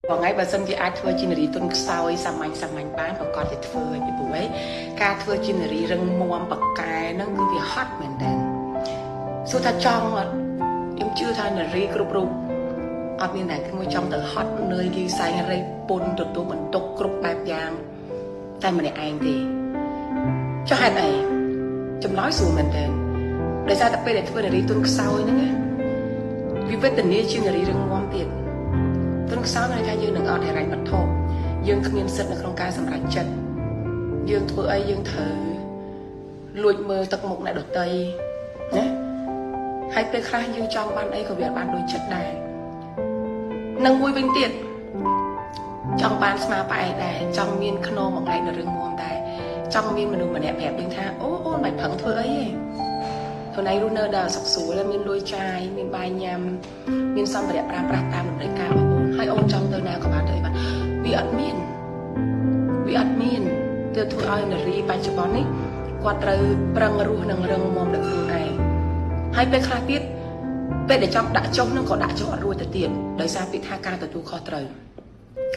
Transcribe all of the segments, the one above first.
បងថ្ងៃបើសិនជាអាចធ្វើជានារីទុនខ្សោយសាមញ្ញសាមញ្ញបានប្រកាសជាធ្វើឲ្យពីព្រោះអីការធ្វើជានារីរឹងមាំប៉កែហ្នឹងគឺវាហត់មែនតើសួរថាចង់អត់ខ្ញុំជឿថានារីគ្រប់រូបអត់មានអ្នកមួយចង់ទៅហត់នឿយគេសែងរែកពុនទទួលបន្ទុកគ្រប់បែបយ៉ាងតែម្នាក់ឯងទេចុះហេតុអីចម្លើយស្រួលមែនតើដោយសារតែពេលដែលធ្វើនារីទុនខ្សោយហ្នឹងណាវាវេទនាជាងនារីរឹងមាំទៀតទុនខ្សោយមានន័យថាយើងនឹងអត់ហិរញ្ញវត្ថុយើងគ្មានសិទ្ធិនៅក្នុងការសម្រេចចិត្តយើងធ្វើអីយើងត្រូវលួចមើលទឹកមុខអ្នកដទៃណាហើយពេលខ្លះយើងចង់បានអីក៏វាអត់បានដូចចិត្តដែរនឹងមួយវិញទៀតចង់បានស្មាផ្អែកដែរចង់មានខ្នងមួយឯងនៅរឹងមាំដែរចង់មានមនុស្សម្នាក់ប្រាប់យើងថាអូអូនមិនប្រឹងធ្វើអីទេខ្លួនឯងរស់នៅដល់សុខស្រួលមានលុយចាយមានបាយញ៉ាំមានសម្ភារៈប្រើប្រាស់តាមតម្រូវការរបស់អូនហើយអូនចង់ទៅណាក៏បានទៅអីបានវាអត់មានវាអត់មានទើបធ្វើឲ្យនារីបច្ចុប្បន្ននេះគាត់ត្រូវប្រឹងរស់និងរឹងមាំដោយខ្លួនឯងហើយពេលខ្លះទៀតពេលដែលចង់ដាក់ចុះនឹងក៏ដាក់ចុះអត់រួចទៅទៀតដោយសារពាក្យថាការទទួលខុសត្រូវ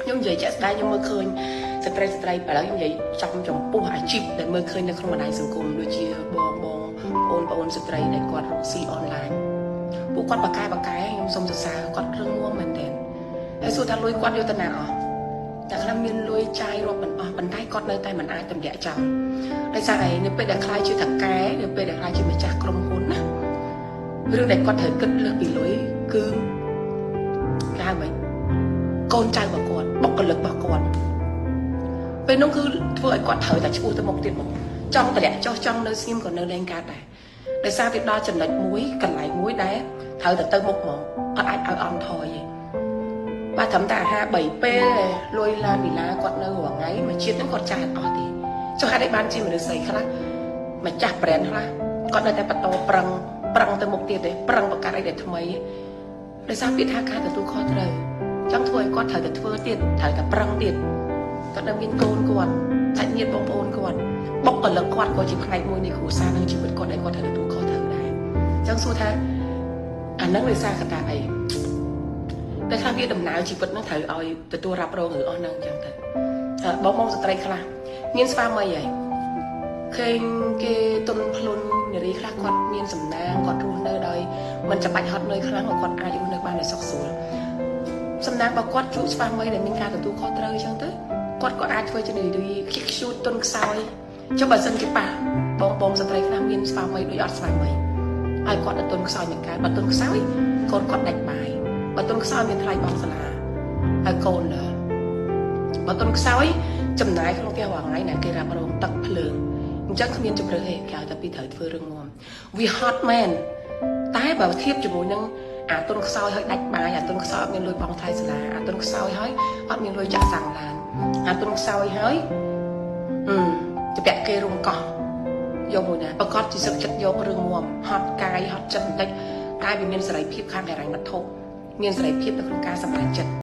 ខ្ញុំនិយាយជាក់ស្ដែងខ្ញុំមើលឃើញស្ត្រីស្ត្រីឥឡូវខ្ញុំនិយាយចំចំពោះអាជីពដែលមើលឃើញនៅក្នុងបណ្ដាញសង្គមដូចជាបងបងបងប្អូនស្ត្រីដែលគាត់រកស៊ីអនឡាញពួកគាត់បកកែបកកែខ្ញុំសូមសរសើរគាត់រឹងមាំមែនទែនហើយសួរថាលុយគាត់យកទៅណាអស់តែខ្លះមានលុយចាយរាប់មិនអស់ប៉ុន្តែគាត់នៅតែមិនអាចទម្លាក់ចោលដោយសារអីនៅពេលដែលខ្លាយជាថកែនៅពេលដែលខ្លាយជាម្ចាស់ក្រុមហ៊ុនណារឿងដែលគាត់ត្រូវគិតលើសពីលុយគឺគេហៅម៉េចកូនចៅរបស់គាត់បុគ្គលិករបស់គាត់ពេលនោះគឺធ្វើឲ្យគាត់ត្រូវតែឈ្មោះទៅមុខទៀតមកចង់តម្លាក់ចុះចង់នៅស្ងៀមក៏នៅលែងកើតដែរដោយសារវាដល់ចំណុចមួយកន្លែងមួយដែលត្រូវតែទៅមុខហ្មងអត់អាចឲ្យអន់ថយទេបាទត្រឹមតែអាហារ3ពេលលុយឡានវីឡាគាត់នៅរាល់ថ្ងៃមួយជាតិហ្នឹងគាត់ចាយអត់អស់ទេចុះហេតុអីបានជាមនុស្សស្រីខ្លះម្ចាស់ brand ខ្លះគាត់នៅតែបន្តប្រឹងប្រឹងទៅមុខទៀតទេប្រឹងបង្កើតអីដែលថ្មីដោយសារពាក្យថាការទទួលខុសត្រូវចង់ធ្វើឲ្យគាត់ត្រូវតែធ្វើទៀតត្រូវតែប្រឹងទៀតគាត់នៅមានកូនគាត់សាច់ញាតិបងប្អូនគាត់បុគ្គលិកគាត់ក៏ជាផ្នែកមួយនៃគ្រួសារនិងជីវិតគាត់ដែលគាត់ត្រូវទទួលខុសត្រូវដែរអញ្ចឹងសួរថាអានឹងដោយសារកត្តាអីតែខ្លះវាដំណើរជីវិតហ្នឹងត្រូវឲ្យទទួលរ៉ាប់រងរឿងអស់ហ្នឹងអញ្ចឹងទៅបងបងស្ត្រីខ្លះមានស្វាមីហើយឃើញគេទុនភ្លុននារីខ្លះគាត់មានសំណាងគាត់រស់នៅដោយមិនចាំបាច់ហត់នឿយខ្លាំងក៏គាត់អាចរស់នៅបានដោយសុខស្រួលសំណាងរបស់គាត់ជួបស្វាមីដែលមានការទទួលខុសត្រូវអញ្ចឹងទៅគាត់ក៏អាចធ្វើជានារីខ្ជិះខ្ជូតទុនខ្សោយចុះបើសិនជាប៉ះបងបងស្ត្រីខ្លះមានស្វាមីដូចអត់ស្វាមីហើយគាត់ទៅទុនខ្សោយមិនកើតបើទុនខ្សោយកូនគាត់ដាច់បាយបើទុនខ្សោយមានថ្លៃបងសាលាហើយកូនលើបើទុនខ្សោយចំណាយក្នុងផ្ទះរាល់ថ្ងៃណាគេរ៉ាប់រងទឹកភ្លើងអញ្ចឹងគ្មានជំរឿទេគេឲ្យតែពីត្រូវធ្វើរឿងងំវាហត់មែនតែបើធៀបជាមួយនឹងអាទុនខ្សោយហើយដាច់បាយអាទុនខ្សោយអត់មានលុយបង់ថ្លៃសាលាអាទុនខ្សោយហើយអត់មានលុយចាក់សាំងឡានអាទុនខ្សោយហើយជពាក់គេរុំកោះយកមួយណាប្រកាសជាសឹកចិត្តយករឿងងំហត់កាយហត់ចិត្តបន្តិចតែវាមានសេរីភាពខាងហិរញ្ញវត្ថុមានសេរីភាពនៅក្នុងការសម្រេចចិត្ត។